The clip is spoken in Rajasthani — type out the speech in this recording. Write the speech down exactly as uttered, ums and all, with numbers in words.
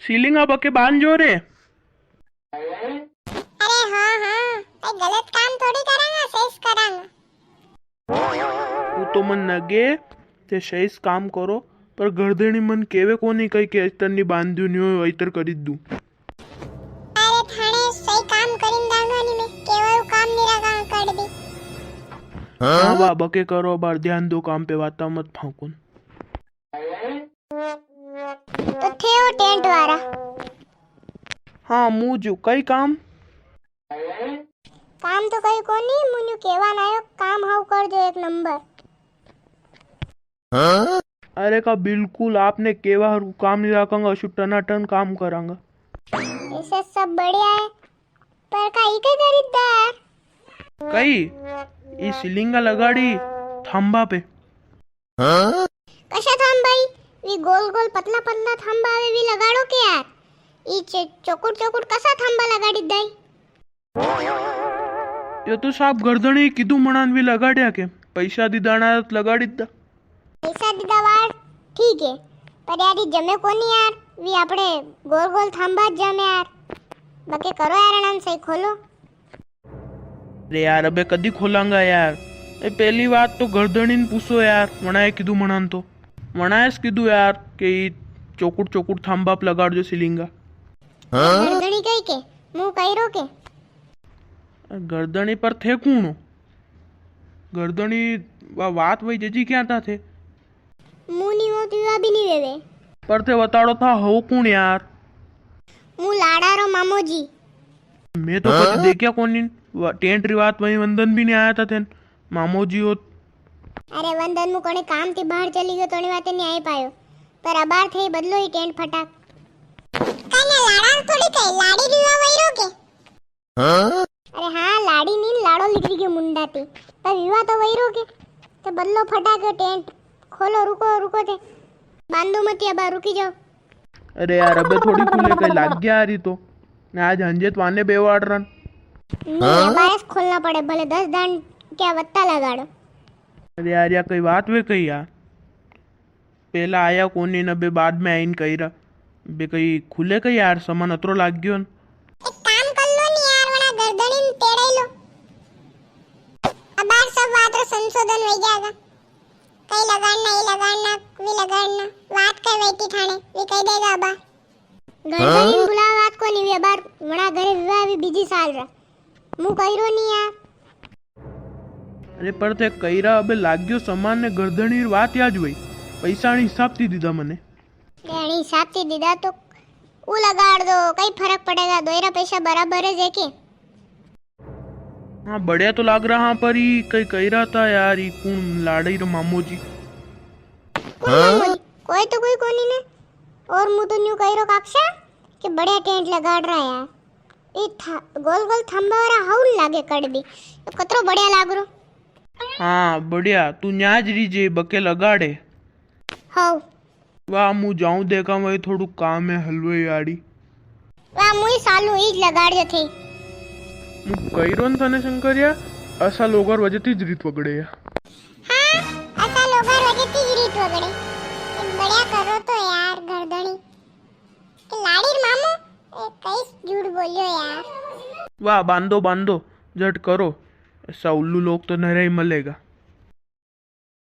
सीलिंग अब के बांध जो रे। अरे हाँ, हाँ, भाई गलत काम थोड़ी करांगा, सही करांगा। तू तो मन नगे, ते सही काम करो, पर घरधणी मन केवे कोनी कई के इतर नी बांध दू, न्यू इतर करी दू। अरे थाने सही काम करीन दांगा नी मैं, केवा काम नी रखा कर दी। हाँ, वा, बके करो, बार ध्यान दो काम पे, वाता मत फांकुन। तो थे वो टेंट वाला? हाँ, मुजू, कई काम? काम तो कई कोनी, मुन्यू केवा ना आयो, काम हाउ कर दो एक नंबर। अरे का बिल्कुल आपने केवा हरु काम नी राखांगा, अशु टनाटन काम करांगा। ऐसे सब बढ़िया है, पर का ई कई करी दा है? कई? ई सीलिंग का लगाड़ी थांबा पे। कशा थांबा ई? वी गोल गोल पतला पतला थांबा आवे, वी लगाड़ो के यार। ई चे-, चौकुट चौकुट कसा थांबा लगाड़ी दाई? यो तो साहब घरधणी कीधु मनान वी लगाड़्या के, पैसा दीदा ना तो लगाड़ी दा। पैसा दीदा वार ठीक है, पर यार ई जमे कोनी यार, वी आपणे गोल गोल थांबा ज जमे यार। बके करो यार, अणान सही खोलो। अरे यार, अबे कदी खोलांगा यार? ए, पहली बात तो घरधणी ने पूछो यार, वणाए कीधु मनान तो। वणाए स कीधु यार के ई चौकुट चौकुट थांबा पे लगाड़ जो सीलिंग का। घरधणी कई के? मु कई रो के? घरधणी पर थे कूण हो? घरधणी वा-, वात वही जजी क्या था थे? मु नी हो तो वा भी नी वेवे। पर थे बताड़ो था हो कूण यार? मु लाड़ा रो मामो जी। मैं तो कदी देख्या कोनी। वा-, टेंट री वात वही वंदन भी नी आया था थे। मामो जी हो। अरे वंदन मु कोने काम थी बाहर चली गयो, तोनी वाते नी आई पायो। पर अबार थे बदलो ही टेंट फटाक। काने लाड़ा थोड़ी कहे, लाड़ी विवा वही रो के? अरे हाँ, लाड़ी नी लाड़ो निकली गयो मुंडा ते। पर विवा तो वही रो के। तो बदलो फटाक टेंट। खोलो, रुको, रुको थे। बांधो मत, अबार रुकी जाओ। अरे यार, अबे थोड़ी खुले, कई लाग गया री तो। ने आज हंजे तो वाने बेवाड़ रन। नी, अबार स खोलना पड़े, भले दस दान क्या वत्ता लगाड़ो। अरे यार, या कई वात वे कई यार। पहला आया कोनी न, अबे बाद में आइन कई रा। अबे कई खुले कई यार, सामान अतरो लाग गयो न। एक काम कर लो नी यार, वणा घरधणी ने तेड़ाई लो। अबार सब वात रो संशोधन हो जाएगा। कई लगाड़ना, ई लगाड़ना, वी लगाड़ना। वात कई वेटी ठाणे, वी कई देगा अबार। घरधणी ने बुलावा वात कोनी, वी अबार वणा घरे विवा वी बीजी साल रा। मु कई रो नी यार। अरे पर थे कई रा अबे लाग्यो सामान ने घरधणी री वात याद वई। पैसा अणी हिसाब थी दीदा मने। अरे अणी हिसाब थी दीदा तो ऊ लगाड़ दो, कई फरक पड़ेगा, दोई रा पैसा बराबर है जे के। हाँ, बढ़िया तो लाग रहा, हाँ, पर ई कई कई रा था यार, ई कुण लाड़ी रो मामो जी? कुण मामो जी? कोई तो कोई कोनी ने। और मु तो न्यू कई रो काकसा के बढ़िया टेंट लगाड़ रहा यार। ई था, गोल गोल थांबा वाला हाउ नी लागे कड़ भी। तो कतरो बढ़िया लाग रो। हाँ, बढ़िया, तू न्याज रीजे, बके लगाड़े। हाउ। वा, मु जाऊं देखा, वही थोड़ू काम है हलवे आड़ी। वा, मुई सालू ई ज लगाड़ियो थे। मु कई रो न थने शंकरिया, असा लोगार वजह थी ज रीत वगड़े या। हाँ, असा लोगार वजह थी ज रीत वगड़े। बढ़िया करो तो यार, घरधणी। के लाड़ी रे मामो, ए, कई झूठ बोलियो यार। वा, बांधो, बांधो, झट करो। असा उल्लू लोग तो नरे ही मलेगा।